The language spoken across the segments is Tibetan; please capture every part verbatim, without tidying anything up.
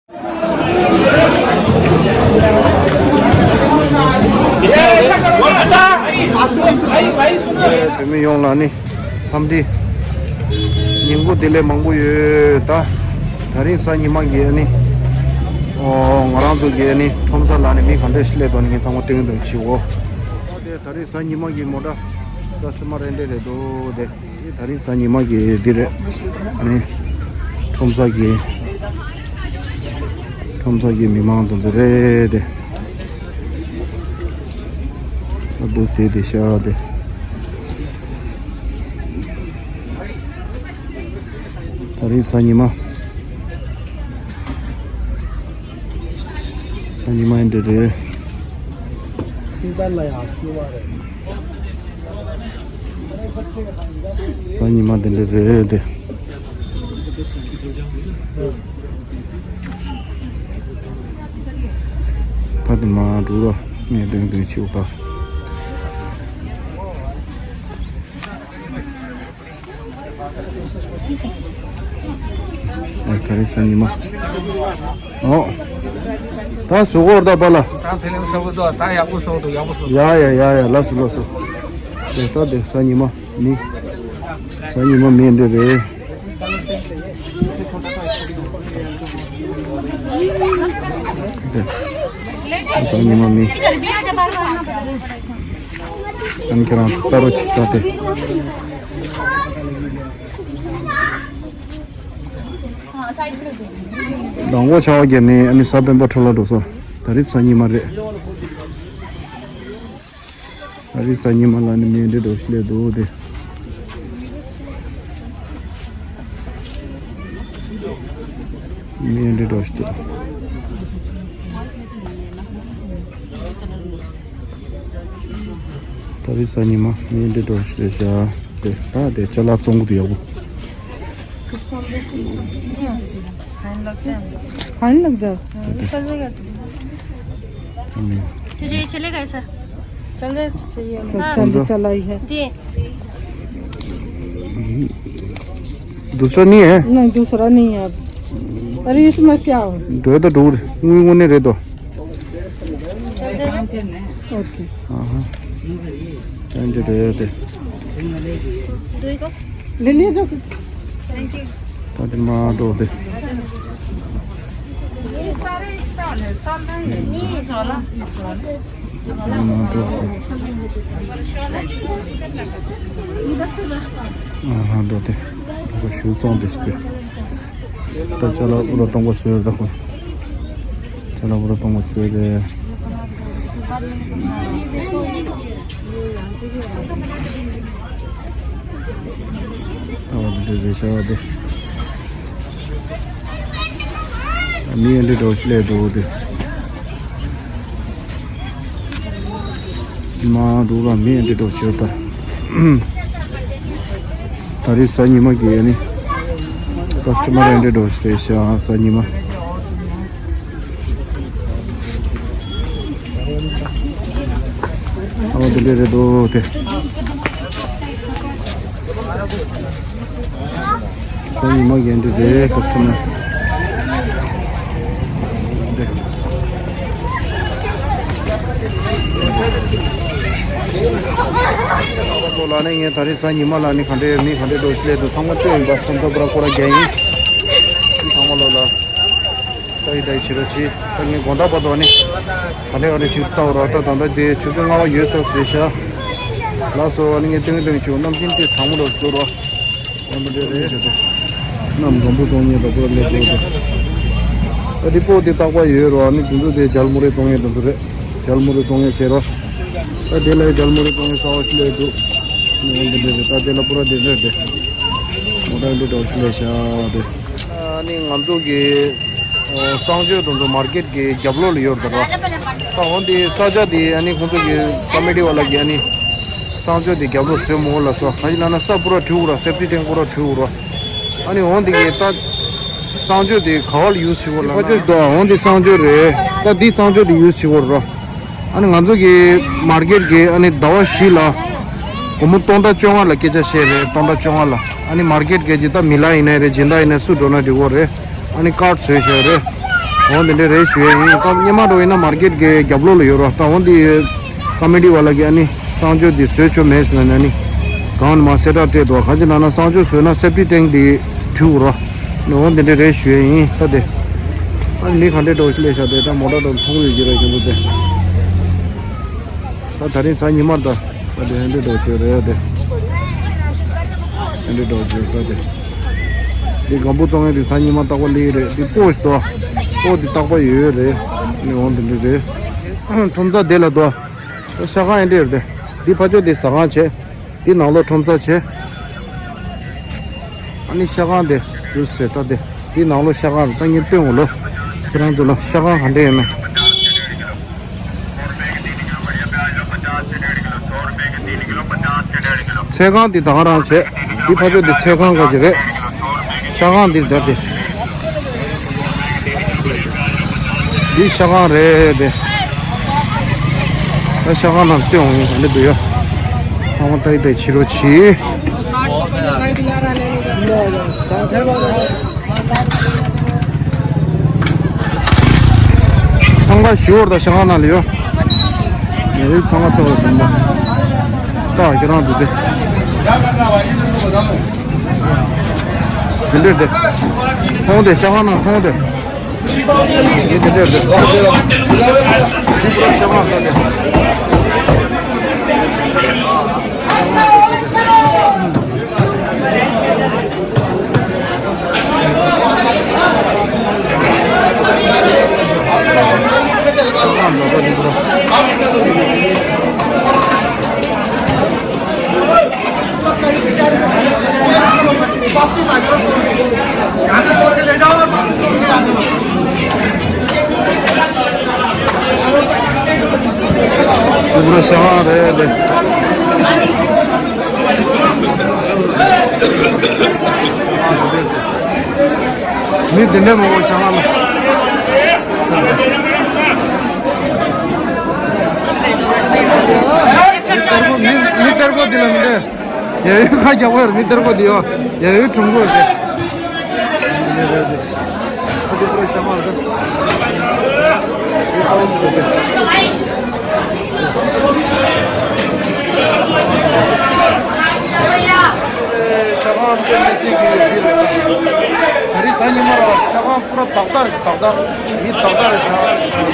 བོད་མི་ཡོངས་ལ་ནི་འཚམས་འདྲི་ཉིན་གུང་བདེ་ལེགས་མང་པོ་ཡོད། ད་ད་རིང་གཟའ་ཉི་མ་གི་ནི་ཨོ་ང་རང་ཚོ་གི་ནི་ཁྲོམ་ས་ལ་ནི་མི་ག་འདྲ་ཞིག་སླེབས་འདུག་ནི་ངས་ཚང་མ་སྟོན་གྱི་འདུག་ཞུ་འོ། དེ་ད་རིང་གཟའ་ཉི་མ་གི་མོ་ཊ་ད་སི་མ་རེ་འདྲ་རེད་འདུག་དེ། ད་རིང་གཟའ་ཉི་མ་གི་འདི་རེད། ཨ་ནི་ཁྲོམ་ས་གི་ཁྲོམ་ས་གི་མི་མང་དེ་ཚོ་རེད་དེ། ཨ་འདུག་ཟེར་དེ་ཤ་དེ། ད་རིང་གཟའ་ཉི་མ། གཟའ་ཉི་མ་ཡིན་འདྲ་རེད། གཟའ་ཉི་མ་འདི་འདྲ་རེད་དེ། ཕ་དེ་མ་འགྲོ་ར་ངས་དོན་དོན་ཆེ་བ། ཨ་ག་རེ་ཟ་ཉི་མ། ཨོ། ད་ཟུག་གོ་ད་པ་ལ། ད་ཕི་ལིམ་བཟོ་གི་འདུག་ད་ཡག་པོ་བཟོ་འདུག་ཡག་པོ་བཟོ། ཡ་ཡ་ཡ་ཡ་ལགས་སོ་ལགས་སོ། དེ་ད་དེ་ཟ་ཉི་མ་མི། ཟ་ཉི་མ་མི་འདི་རེད། དེ་ཟ་ཉི་མ་མི། ཨ་ནི་ཁྱེད་རང་ལྟ་རོགས་གྱིས་ད་དེ། དང་པོ་ཆར་པ་བརྒྱབ་ནས་ཨ་ནི་གཟའ་སྤེན་པ་འཕྲོ་བརླག་འགྲོ་ས། ད་རེས་གཟའ་ཉི་མ་རེད། ད་རེས་གཟའ་ཉི་མ་ལ་ནི་མི་འདི་འགྲོ་ཞིག་སླེབས་འདུག་དེ། མི་འདི་འགྲོ་ཞིག་འདུག་ད་རེས་གཟའ་ཉི་མ་མི་འདི་འགྲོ་ཞིག་རེད་ཤག་དེ་ད་དེ་ཅ་ལག་བཙོང་གི་འདུག་ཡག་པོ། खाने लग जाओ। चल जाएगा तू। तुझे ये चलेगा ऐसा? चल जाए तो चाहिए हमें। हाँ। चल, चल, चलाई है। दे। दूसरा नहीं है? नहीं, दूसरा नहीं है अब। अरे, इसमें क्या हो? दो तो दूर, नहीं, वो नहीं रहे दो। चल जाएगा। ओके। हाँ, हाँ। चल, दे, दे, दे। दो ही को। ले लीजिए। Thank you. ད་དེ་མ་འགྲོ་དེ། མ་འགྲོ་དེ། ཨ་ཧ་འགྲོ་དེ། ཁོ་ཞུ་ཙང་དེ་ཞིག་དེ། ད་ཅ་ལག་པུ་ར་གཏོང་གོ་ཟེར་ད་ཁོ། ཅ་ལག་པུ་ར་གཏོང་གོ་ཟེར་དེ། ཨ་འདི་འདྲ་རེད་ཤག་དེ། མི་འདི་འདྲ་ཞིག་སླེབས་འགྲོ་དེ། མ་འགྲོ་ག་མི་འདི་འདྲ་ཞིག་ད། ད་རེས་གཟའ་ཉི་མ་གི་ནི། ཀ་སི་ཊ་མར་འདི་འདྲ་ཞིག་རེད་ཤག་གཟའ་ཉི་མ། ཨ་འདི་འདྲ་རེད་འདུག་དེ། གཟའ་ཉི་མ་གི་འདི་རེད་ཀ་སི་ཊ་མར། འདི། ལ་ནི་ངས་ད་རེས་གཟའ་ཉི་མ་ལ་ནི་ག་འདྲའི་མི་ག་འདྲའི་འགྲོ་སླེབས་འདུག་ཚང་མ་ལྟོས་ཡིན་པ་ཚང་མ་པུ་ར་སྐོར་ར་རྒྱག་ཡིན། ཚང་མ་ལོ་ལ། ད་ཡི་ད་ཡི་བྱེད་རོགས་གྱིས། ད་ངས་དགོང་དག་བར་དུ་ནི་ག་ནས་ག་ནས་ཅིག་ལྟ་བ་རོགས། ད་ད་ལྟ་དེ་ཆུ་ཚོད་ལྔ་པ་ཡོལ་ཚར་ཟེར་ཤག་ལགས་སོ། ཨ་ནི་ངས་སྟོན་སྟོན་བྱེད་གནམ་གཤིས་དེ་གྲང་མོ་ལ་བཟོ་རོགས། འོ་འདི་འདྲ་རེད། གནམ་འཛམ་བུ་གཏོང་མཁན་དང་པོ་ལ་སླེབས་འདུག་ད་དེ་སྤོ་དེ་རྟག་པར་ཡོད་རོགས། ཨ་ནི་དེ་ཚོ་དེ་ཇལ་མོ་རེ་གཏོང་མཁན་དེ་ཚོ་རེད། ཇལ་མོ་རེ་གཏོང་མཁན་བྱེད་རོགས། ད་དེ་ལ་ཇལ་མོ་རེ་གཏོང་མཁན་གསར་པ་ཞིག་སླེབས་འདུག་འོ་འདི་འདྲ་རེད། ད་དེ་ལ་པུ་ར་དེ་འདྲ་རེད། མོ་ཊ་འདི་འདྲ་ཞིག་སླེབས་ཤག་དེ། ཨ་ནི་ང་ཚོ་གི་གསང་སྤྱོད་དེ་ཚོ་མར་ཀེཊ་གི་རྒྱབ་ལོགས་ལ་ཡོད་རེད་ད་ར། ད་འོ་འདི་ས་ཆ་དེ་ཨ་ནི་ཁོང་ཚོ་གི་ཀོ་མི་ཊི་བ་ལ་གི་ཨ་ནི་གསང་སྤྱོད་དེ་རྒྱབ་ལོགས་བཟོས་མོ་ལ་སོ། ག་ཅི་ལབ་ན་ས་པུ་ར་བྲུས་ར། སེབ་ཊི་ཊེང་པུ་ར་བྲུས་ར། ཨ་ནི་འོ་འདི་གི་ད་གསང་སྤྱོད་དེ་ག་བ་ལ་ཡུ་སི་བྱེད་དགོས་ལབ་ན། འོ་འདི་གསང་སྤྱོད་རེད། ད་འདི་གསང་སྤྱོད་དེ་ཡུ་སི་བྱེད་དགོས་ར། ཨ་ནི་ང་ཚོ་གི་མར་ཀེཊ་གི་ཨ་ནི་ཟླ་བ་བཞི་ལ་སྒོར་མོ་སྟོང་ཕྲག་བཅོ་ལྔ་ལ་སྐད་ཆ་བཤད་རེད། སྟོང་ཕྲག་བཅོ་ལྔ་ལ། ཨ་ནི་མར་ཀེཊ་གི་ཇི་ལྟར་མི་ལ་ཡིན་ནའི་རེད། སྦྱིན་བདག་ཡིན་ནའི་སུ་འགྲོ་ན་འགྲིག་གོ་རེད། ཨ་ནི་ཀཱཌ་བཟོས་བཞག་རེད། འོ་འདི་འདྲ་རེད་ཞུ་ཡས་ཡིན། ད་སྔོན་མ་འགྲོ་ཡིན་ན་མར་ཀེཊ་གི་རྒྱབ་ལོགས་ལ་ཡོད་ར། ད་འོ་འདི་ཀ་མི་ཊི་བ་ལ་གི་ཨ་ནི་གསང་སྤྱོད་འདི་བཟོས་ཆོག་མེད་ཟེར་ན་ཨ་ནི་གང་ནས་མ་གསལ་བསྒྲགས་སྤྲད་འདུག་ག་ཅི་ན་ན་གསང་སྤྱོད་བཟོས་ན་སེབ་ཊི་ཊེང་འདི་བྲུས་འོ་ར། འོ་འདི་འདྲ་རེད་ཞུ་ཡས་ཡིན། ད་དེ་ཨ་ནི་མི་ག་འདྲས་འགྲོ་སླེབས་ཤག་དེ་ད་མོ་ཊ་འགྲོ་མཐོང་ཡོད་ཀྱི་ར་ཡིན་འདུག་དེ། ད་དེ་རིང་གཟའ་ཉི་མ་ད། ད་དེ་ཧན་འདྲེ་འགྲོ་བྱོས་རེད་དེ། ཧན་འདྲེ་འགྲོ་བྱོས་ས་དེ། འདི་སྒམ་པོ་བཙོང་ཡས་དེ་གཟའ་ཉི་མ་རྟག་པ་ལས་རེད། འདི་སྤོ་ཞིག་ཏོ། སྤོ་འདི་རྟག་པ་ཡོད་རེད། ནི་འོང་འདི་འདྲེ་རེད། ཁྲོམ་ས་དེ་ལ་ཏོ། ཤ་ཁང་ཧན་འདྲེ་རེད་དེ། འདི་ཕ་ཆོས་དེ་ཟ་ཁང་བྱས། འདི་ནང་ལོགས་ཁྲོམ་ས་བྱས། ཨ་ནི་ཤ་ཁང་དེ་འདུག་ཟེར་ད་དེ། འདི་ནང་ལོགས་ཤ་ཁང་རེད། ད་ངས་སྟོན་འོ་ལོ། ཁྱེད་རང་ཚོ་ལ་ཤ་ཁང་ག་འདྲ་ཡོད་ན། ཚལ་ཁང་འདི་ད་ག་རང་བྱས། འདི་ཕ་ཆོས་འདི་ཚལ་ཁང་ག་ཅིག་རེད། ཤ་ཁང་འདི་འདྲ་སྟེ། འདི་ཤ་ཁང་རེད་དེ། ད་ཤ་ཁང་ནང་སྟོན་འོང་ཡིན་ཟེར་འདི་འདུག་ཡ། ཨ་མ་ཏའི་ཏའི་ཕྱི་རོ་ཕྱི། ཚང་ཁ་ཞུ་བར་དང་ཤ་ཁང་ནང་ལ་ཡོད། ངའི་ཚང་ཁ་ཚོ་བ་ཟིན་པ། ད་ཁྱེད་རང་འདུག་སྟེ། དེ་འདྲས་དེ། མཐོང་དེ་ཤ་ཁང་ནང་མཐོང་དེ། དེ་འདྲས་དེ། ཤ་ཁང་ནང་དེ། ཏྲི་པུ་ར་ཤ་ཁང་རེད་དེ། མི་དེ་འདྲ་མང་པོ་ཤ་ཁང་ལ། མི་མི་སྟར་གོ་འདི་ལ་མི་འདྲ། ཡ་ཡོད་ཁ་རྒྱག་པ་ཡོད་མི་སྟར་གོ་འདི་ཡོད། ཡ་ཡོད་གྲུང་གོ་རེད། ཨ་ཏི་པུ་ར་ཤ་ཁང་རེད། ཤ་ཁང་ཅན་ནི་ཅིག་གི་འདི་རེད། ད་རེས་ད་ཉི་མ་ར་ཤ་ཁང་པུ་ར་དག་དག་རེད། དག་དག་མི་དག་དག་རེད། ཤ་ཁང་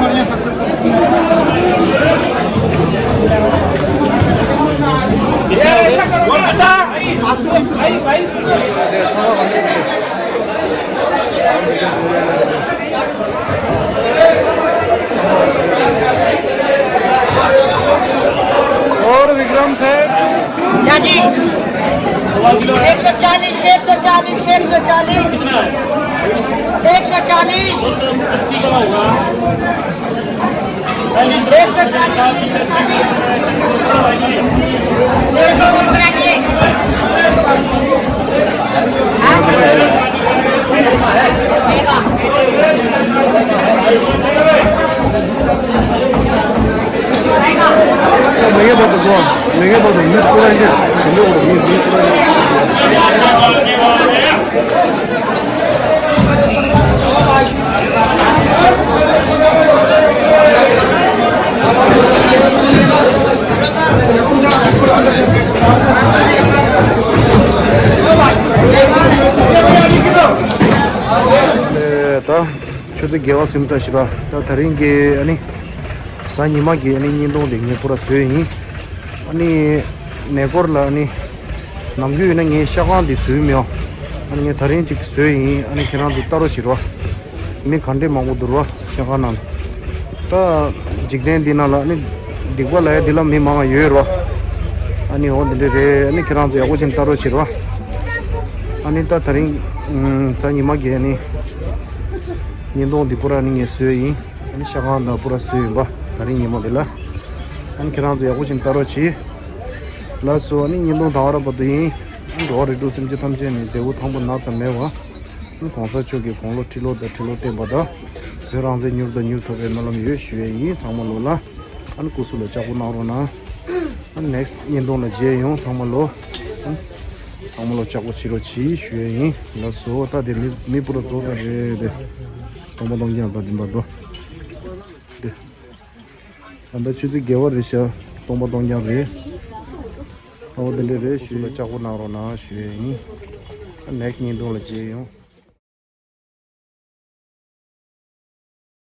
ཉོ་སོང་དེ་ཉོ། और विक्रम थे। या जी। एक सौ चालीस, एक सौ चालीस, एक सौ चालीस। एक सौ चालीस। एक सौ चालीस। མེ་གེ་བ་དུ་གོ། མེ་གེ་བ་དུ་མི་ཀུ་ར་ཡེ། མི་ཀུ་ར་ཡེ། ད་ཆུ་ཚོད་བརྒྱད་པ་ཟིན་ད་ཤི་ར། ད་དེ་རིང་གི་ཨ་ནི་གཟའ་ཉི་མ་གི་ཨ་ནི་བརྙན་ཐུང་དེ་ངས་པུ་ར་བཟོས་ཡིན། ཨ་ནི་གནས་སྐོར་ལ་ཨ་ནི་ནམ་རྒྱུན་ཡིན་ན་ངས་ཤ་ཁང་འདི་བཟོས་མི་ཡོང་། ཨ་ནི་ངས་དེ་རིང་ཅིག་བཟོས་ཡིན། ཨ་ནི་ཁྱེད་རང་ཚོ་ལྟ་རོགས་བྱེད་རོགས། མི་ག་འདྲས་མང་པོ་འདུག་རོགས་ཤ་ཁང་ནང་། ད་འཇིག་རྟེན་འདི་ནང་ལ་ཨ་ནི་སྡིག་པ་ལབ་ཡ་འདི་ལ་མི་མང་བ་ཡོད་རོགས། ཨ་ནི་འོ་འདི་འདྲས་རེད། ཨ་ནི་ཁྱེད་རང་ཚོ་ཡག་པོ་བྱས་ནས་ལྟ་རོགས་བྱེད་རོགས། ཨ་ནི་ད་དེ་རིང་གཟའ་ཉི་མ་གི་ཨ་ནི་བརྙན་ཐུང་འདི་པུ་ར་ཨ་ནི་ངས་བཟོས་ཡིན། ཨ་ནི་ཤ་ཁང་དང་པུ་ར་བཟོས་ཡིན་པ། དེ་རིང་ཉིན་མོ་འདི་ལ། ཨ་ནི་ཁྱེད་རང་ཚོ་ཡག་པོ་བྱས་ནས་ལྟ་རོགས་གྱིས། ལགས་སོ། ཨ་ནི་བརྙན་ཐུང་དང་པོ་ར་བར་དུ་ཡིན། ཨ་ནི་འགྲོ་བ་རིགས་དྲུག་སེམས་ཅན་ཐམས་ཅད་ནི་བདེ་བོ་ཐང་པོ་ན་ཚ་མེད་པ། ཨ་ནི་གོང་ས་མཆོག་གི་དགུང་ལོ་ཁྲི་ལོ་དང་ཁྲི་ལོ་བརྟན་པ་དང་། བོད་རང་བཙན་མྱུར་དང་མྱུར་ཐོབ་པའི་སྨོན་ལམ་ཡོད་ཞུ་ཡས་ཡིན། ཚང་མ་ལོ་ལ། ཨ་ནི་སྐུ་གཟུགས་ལ་ལྕགས་པོ་གནང་རོགས་གནང་། ནེག་སི་ཊི་བརྙན་ཐུང་ལ་མཇལ་ཡོང་། ཚང་མ་ལོ། ཚང་མ་ལོ་ལྕགས་པོ་བྱེད་རོགས་གྱིས་ཞུ་ཡས་ཡིན། ལགས་སོ། ད་དེ་མི་མི་སྤུ་ར་རྫོགས་ད་རེད་དེ། སྟོང་པ་སྟོང་རྐྱང་ད་འདི་འབའ་དོ། དེ། ད་ལྟ་ཆུ་ཚོད་བརྒྱད་པ་རེད་ཤག་སྟོང་པ་སྟོང་རྐྱང་རེད། ཨོ་དེ་འདྲ་རེད། ཞུ་ཡས་ལྕགས་པོ་གནང་རོགས་གནང་ཞུ་ཡས་ཡིན། ནེག་སི་ཊི་བརྙན་ཐུང་ལ་མཇལ་ཡོང་།